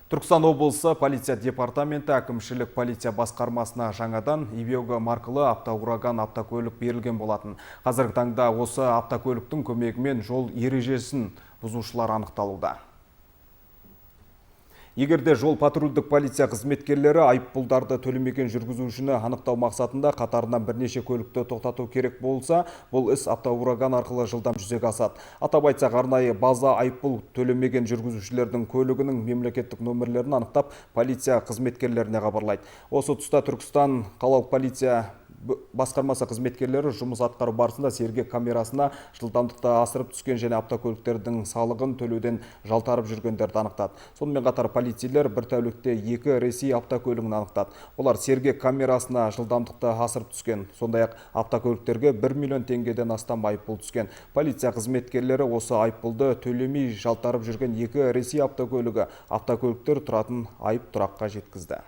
Түркістан облысы полиция департаменті әкімшілік полиция басқармасына жаңадан Ивега маркалы «Автоураган» автокөлік берілген болатын. Қазіргі таңда осы автокөліктің көмегімен жол ережесін бұзушылар анықталуда. Егер де жол патрульдік полиция қызметкерлері айыппұлдарды төлемеген жүргізушіні анықтау мақсатында қатарынан бірнеше көлікті тоқтату керек болса, бұл іс «Автоураган» арқылы жылдам жүзеге асады. Атап айтсақ, арнайы база айыппұл төлемеген жүргізушілердің көлігінің мемлекеттік нөмірлерін анықтап, полиция қызметкерлеріне хабарлайды. Осы тұста Түркістан қалалық полиция басқармасы қызметкерлері жұмыс атқару барысында «Сергек» камерасына жылдамдықты асырып түскен және автокөліктердің салығын төлеуден жалтарып жүргендерді анықтады. Сонымен қатар полицейлер бір тәулікте екі Ресей автокөлігін анықтады. Олар «Сергек» камерасына жылдамдықты асырып түскен. Сондай-ақ автокөліктерге 1 миллион теңгеден астам айыппұл түскен. Полиция қызметкерлері осы айыппұлды төлемей жалтарып жүрген екі Ресей автокөлігі автокөліктер тұратын айып тұраққа жеткізді.